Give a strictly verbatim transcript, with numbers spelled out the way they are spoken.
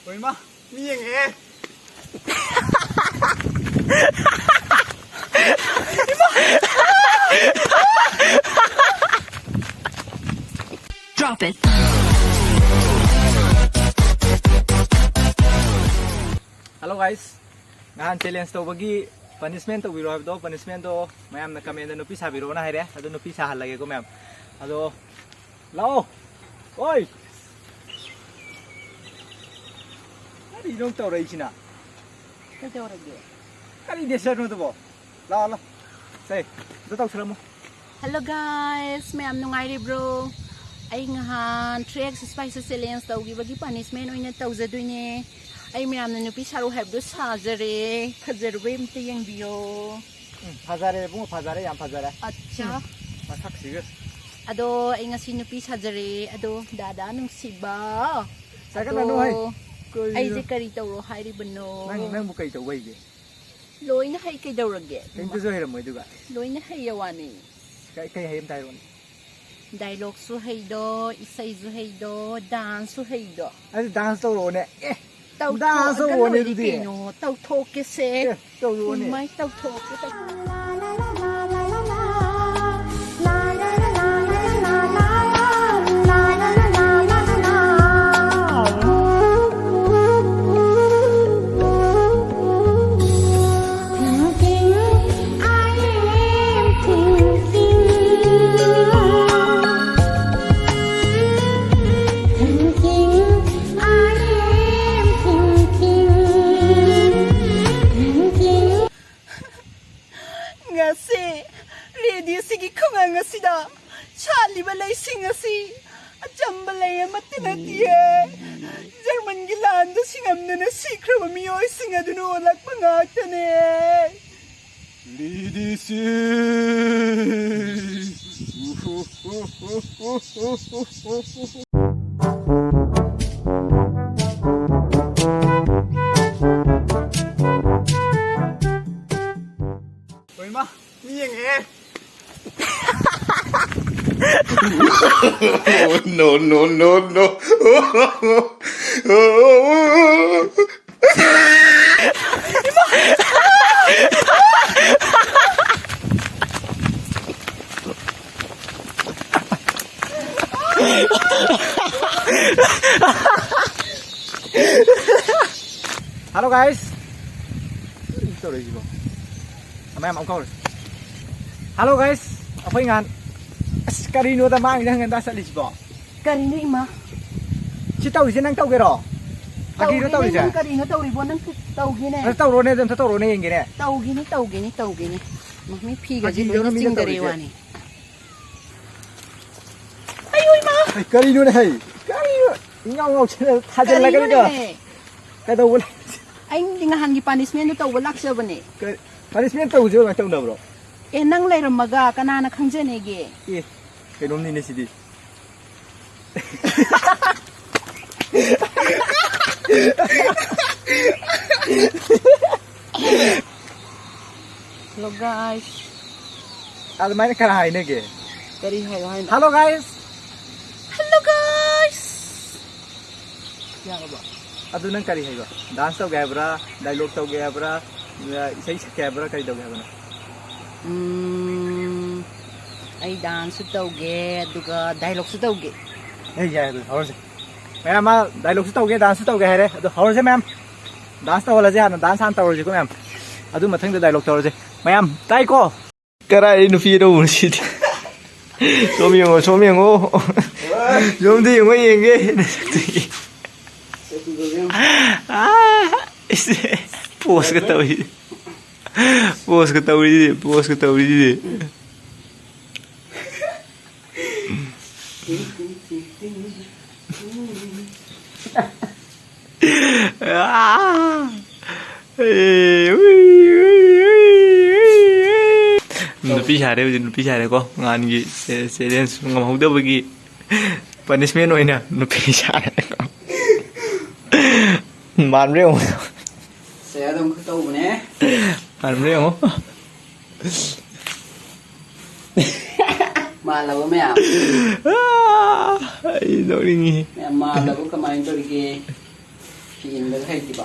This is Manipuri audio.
ꯍꯣꯏꯃ, ꯃꯤ ꯌꯦꯡꯉꯦ꯫ Drop it. Hello guys, ꯅꯍꯥꯟ ꯆꯦꯂꯦꯟꯖ ꯇꯧꯕꯒꯤ ꯄꯅꯤꯁꯃꯦꯟ ꯇꯧꯕꯤꯔꯣ ꯍꯥꯏꯕꯗꯣ, ꯄꯅꯤꯁꯃꯦꯟꯗꯣ ꯃꯌꯥꯝꯅ ꯀꯃꯦꯟꯗ ꯅꯨꯄꯤ ꯁꯥꯕꯤꯔꯣꯅ ꯍꯥꯏꯔꯦ, ꯑꯗꯣ ꯅꯨꯄꯤ ꯁꯥꯍꯜꯂꯒꯦꯀꯣ ꯃꯌꯥꯝ꯫ ꯑꯗꯣ ꯂꯥꯛꯑꯣ꯫ ꯑꯣꯏ! ꯀꯔꯤꯅꯣ ꯇꯧꯔꯛꯏꯁꯤꯅ? ꯀꯩꯗꯧꯔꯒꯦ? ꯀꯔꯤ ꯅꯦꯆꯔꯅꯣ ꯑꯗꯨꯕꯣ? ꯂꯥꯛꯑꯣ, ꯂꯥꯛꯑꯣ꯫ ꯁꯦ, ꯑꯝꯇ ꯇꯧꯁꯤꯜꯂꯝꯃꯣ꯫ Hello guys, ꯃꯌꯥꯝ ꯅꯨꯡꯉꯥꯏꯔꯤꯕ꯭ꯔꯣ? ꯑꯩ ꯉꯍꯥꯟ three X Spice Challenge ꯇꯧꯈꯤꯕꯒꯤ ꯄꯅꯤꯁꯃꯦꯟ ꯑꯣꯏꯅ ꯇꯧꯖꯗꯣꯏꯅꯦ꯫ ꯑꯩ ꯃꯌꯥꯝꯅ ꯅꯨꯄꯤ ꯁꯥꯔꯣ ꯍꯥꯏꯕꯗꯣ ꯁꯥꯖꯔꯦ꯫ ꯐꯖꯔꯕ ꯑꯝꯇ ꯌꯦꯡꯕꯤꯌꯣ꯫ ꯎꯝ, ꯐꯖꯔꯦ ꯏꯕꯨꯡꯉꯣ, ꯐꯖꯔꯦ, ꯌꯥꯝ ꯐꯖꯔꯦ꯫ ꯑꯠꯆꯥ꯫ ꯎꯝ, ꯃꯁꯛꯁꯤꯒ꯫ ꯑꯗꯣ ꯑꯩ ꯉꯁꯤ ꯅꯨꯄꯤ ꯁꯥꯖꯔꯦ꯫ ꯑꯗꯣ ꯗꯥꯗꯥ ꯅꯨꯡꯁꯤꯕ꯫ ꯆꯥꯏꯈꯠꯂꯅꯨ ꯍꯩ꯫ ꯑꯗꯣ ꯀꯔꯤꯅꯣ? ꯑꯩꯁꯦ ꯀꯔꯤ ꯇꯧꯔꯣ ꯍꯥꯏꯔꯤꯕꯅꯣ? ꯅꯪ, ꯅꯪꯕꯨ ꯀꯔꯤ ꯇꯧꯕ ꯍꯩꯒꯦ? ꯂꯣꯏꯅ ꯍꯩ ꯀꯩꯗꯧꯔꯒꯦ? ꯀꯩꯝꯇꯁꯨ ꯍꯩꯔꯝꯃꯣꯏ ꯑꯗꯨꯒ꯫ ꯂꯣꯏꯅ ꯍꯩꯌꯦ ꯋꯥꯅꯤ꯫ ꯀꯩ, ꯀꯩ ꯍꯩ ꯑꯝꯇ ꯍꯥꯏꯔꯛꯑꯣꯅꯦ꯫ ꯗꯥꯏꯂꯣꯛꯁꯨ ꯍꯩꯗꯣ, ꯏꯁꯩꯁꯨ ꯍꯩꯗꯣ, ꯗꯥꯟꯁꯁꯨ ꯍꯩꯗꯣ꯫ ꯑꯗꯨ ꯗꯥꯟꯁ ꯇꯧꯔꯛꯑꯣꯅꯦ꯫ ꯑꯦ, ꯇꯧꯊꯣꯛꯑꯒ ꯗꯥꯟꯁ ꯇꯧꯔꯛꯑꯣꯅꯦ ꯂꯣꯏꯔꯦ ꯑꯗꯨꯗꯤ꯫ ꯀꯩꯅꯣ? ꯇꯧꯊꯣꯛꯀꯦꯁꯦ꯫ ꯑꯦ, ꯇꯧꯔꯛꯑꯣꯅꯦ꯫ ꯏꯃꯥꯏ, ꯇꯧꯊꯣꯛꯀꯦ, ꯇꯧ- Thinking, I am thinking. Thinking, I am thinking. Thinking. ꯉꯁꯤ ꯔꯦꯗꯤꯑꯣꯁꯤꯒꯤ ꯈꯨꯡꯒꯪ ꯑꯁꯤꯗ ꯁꯥꯠꯂꯤꯕ ꯂꯩꯁꯤꯡ ꯑꯁꯤ ꯑꯆꯝꯕ ꯂꯩ ꯑꯃꯠꯇ ꯅꯠꯇꯤꯌꯦ꯫ ꯖꯔꯃꯟꯒꯤ ꯂꯥꯟꯗ ꯁꯤꯡꯉꯝꯗꯅ ꯁꯤꯈ꯭ꯔꯕ ꯃꯤꯑꯣꯏꯁꯤꯡ ꯑꯗꯨꯅ ꯑꯣꯜꯂꯛꯄ ꯉꯥꯛꯇꯅꯦ꯫ ꯂꯤꯗꯤꯁꯤ꯫ ꯍꯣꯏꯃ, ꯃꯤ ꯌꯦꯡꯉꯦ꯫ No, no, no, no. Hello guys. ꯀꯔꯤ ꯇꯧꯔꯛꯏꯁꯤꯕꯣ? ꯃꯌꯥꯝ ꯑꯃꯨꯛ ꯀꯧꯔꯦ꯫ Hello guys, ꯑꯩꯈꯣꯏ ꯉꯍꯥꯟ, ꯑꯁ, ꯀꯔꯤꯅꯣꯗ ꯃꯥꯡꯉꯤꯗ ꯍꯪꯒꯟꯗ ꯆꯠꯂꯤꯁꯤꯕꯣ? ꯀꯔꯤꯅꯣ ꯏꯃꯥ? ꯁꯤ ꯇꯧꯔꯤꯁꯦ ꯅꯪ ꯇꯧꯒꯦꯔꯣ? ꯐꯥꯒꯤꯔꯣ ꯇꯧꯒꯦꯅꯦ, ꯇꯧꯔꯤꯁꯦ? ꯅꯪ ꯀꯔꯤꯅꯣ ꯇꯧꯔꯤꯕꯣ? ꯅꯪ ꯇꯧꯒꯦꯅꯦ꯫ ꯑꯗꯨ ꯇꯧꯔꯣꯅꯦ, ꯑꯗꯨ ꯑꯝꯇ ꯇꯧꯔꯣꯅꯦ, ꯌꯦꯡꯒꯦꯅꯦ꯫ ꯇꯧꯒꯦꯅꯦ, ꯇꯧꯒꯦꯅꯦ, ꯇꯧꯒꯦꯅꯦ꯫ ꯃꯤ ꯐꯤꯒꯁꯦ ꯐꯥꯒꯤꯔꯣ ꯂꯣꯏꯅ ꯃꯤꯅ ꯆꯤꯡꯊꯔꯦ ꯇꯧꯔꯤꯁꯦ? ꯋꯥꯅꯤ꯫ ꯑꯌꯣ ꯏꯃꯥ! ꯑꯩ ꯀꯔꯤꯅꯣꯅꯦ ꯍꯩ? ꯀꯔꯤꯅꯣ? ꯏꯉꯥꯎ ꯉꯥꯎꯁꯤꯟꯅ ꯊꯥꯖꯤꯜꯂꯒꯅꯤꯗ꯫ ꯀꯔꯤꯅꯣꯅꯦꯍꯦ? ꯀꯩꯗꯧꯕ ꯂꯩ? ꯑꯩꯗꯤ ꯅꯍꯥꯟꯒꯤ punishment ꯇꯣ ꯇꯧꯕ ꯂꯥꯛꯆꯕꯅꯦ꯫ ꯀ-, punishment ꯇꯧꯕꯁꯦ ꯑꯗꯨꯃꯥꯏꯅ ꯇꯧꯅꯕ꯭ꯔꯣ? ꯑꯦ, ꯅꯪ ꯂꯩꯔꯝꯃꯒ ꯀꯅꯥꯅ ꯈꯪꯖꯅꯦꯒꯦ? ꯑꯦ, ꯀꯩꯅꯣꯝꯅꯤꯅꯦ ꯁꯤꯗꯤ꯫ Hello guys. ꯑꯗꯨꯃꯥꯏꯅ ꯀꯅꯥ ꯍꯥꯏꯅꯒꯦ? ꯀꯔꯤ ꯍꯥꯏꯌꯣ ꯍꯥꯏꯅꯣ? Hello guys. Hello guys. ꯌꯥꯔꯕꯣ? ꯑꯗꯨ ꯅꯪ ꯀꯔꯤ ꯍꯩꯕ? Dance ꯇꯧꯒꯦ ꯍꯥꯏꯕ꯭ꯔꯥ? Dialogue ꯇꯧꯒꯦ ꯍꯥꯏꯕ꯭ꯔꯥ? ꯏꯁꯩ ꯁꯛꯀꯦ ꯍꯥꯏꯕ꯭ꯔꯥ? ꯀꯔꯤ ꯇꯧꯒꯦ ꯍꯥꯏꯕꯅꯣ? ꯎꯝ, ꯑꯩ dance ꯁꯨ ꯇꯧꯒꯦ, ꯑꯗꯨꯒ dialogue ꯁꯨ ꯇꯧꯒꯦ꯫ ꯑꯦ, ꯌꯥꯏ, ꯑꯗꯨꯗꯤ ꯍꯧꯔꯁꯦ꯫ ꯃꯌꯥꯝ, ꯃꯥ dialogue ꯁꯨ ꯇꯧꯒꯦ, dance ꯁꯨ ꯇꯧꯒꯦ ꯍꯥꯏꯔꯦ꯫ ꯑꯗꯣ ꯍꯧꯔꯁꯦ ꯃꯌꯥꯝ꯫ Dance ꯇꯧꯍꯜꯂꯁꯦ ꯍꯥꯟꯅ, dance ꯍꯥꯟꯅ ꯇꯧꯔꯁꯤꯀꯣ ꯃꯌꯥꯝ꯫ ꯑꯗꯨ ꯃꯊꯪꯗ dialogue ꯇꯧꯔꯁꯦ꯫ ꯃꯌꯥꯝ, ꯇꯥꯏꯀꯣ? ꯀꯔꯥꯏ ꯅꯨꯄꯤ ꯑꯅꯧꯕꯅꯣ ꯁꯤꯗꯤ? ꯁꯣꯝ ꯌꯦꯡꯉꯣ, ꯁꯣꯝ ꯌꯦꯡꯉꯣ꯫ ꯁꯣꯝꯗ ꯌꯦꯡꯉꯣ, ꯌꯦꯡꯒꯦ꯫ ꯅꯁꯛꯇꯨ ꯌꯦꯡ-, ꯑꯥ, ꯏꯁ, pose ꯀ ꯇꯧꯔꯤ꯫ Pose ꯀ ꯇꯧꯔꯤꯁꯤꯗꯤ, pose ꯀ ꯇꯧꯔꯤꯁꯤꯗꯤ꯫ ꯑꯥ! ꯑꯦ, ꯎꯏ, ꯎꯏ, ꯎꯏ, ꯎꯏ꯫ ꯅꯨꯄꯤ ꯁꯥꯔꯦ ꯍꯧꯖꯤꯛ, ꯅꯨꯄꯤ ꯁꯥꯔꯦꯀꯣ꯫ ꯉꯍꯥꯟꯒꯤ ꯆꯦ-, challenge ꯉꯝꯍꯧꯗꯕꯒꯤ punishment ꯑꯣꯏꯅ ꯅꯨꯄꯤ ꯁꯥꯔꯦꯀꯣ꯫ ꯃꯥꯟꯕ꯭ꯔꯥ ꯌꯦꯡꯉꯨ꯫ ꯁꯦ, ꯑꯗꯨꯝ ꯈꯔ ꯇꯧꯕꯅꯦ꯫ ꯃꯥꯟꯕ꯭ꯔꯥ ꯌꯦꯡꯉꯨ꯫ ꯃꯥꯜꯂꯕ ꯃꯌꯥꯝ꯫ ꯑꯥ! ꯑꯩ ꯅꯣꯛꯅꯤꯡꯉꯤ꯫ ꯃꯥꯜꯂꯕꯨ ꯀꯃꯥꯏꯅ ꯇꯧꯔꯤꯒꯦ? ꯐꯤ ꯏꯟꯕꯒ ꯍꯩꯇ꯭ꯔꯤꯕ?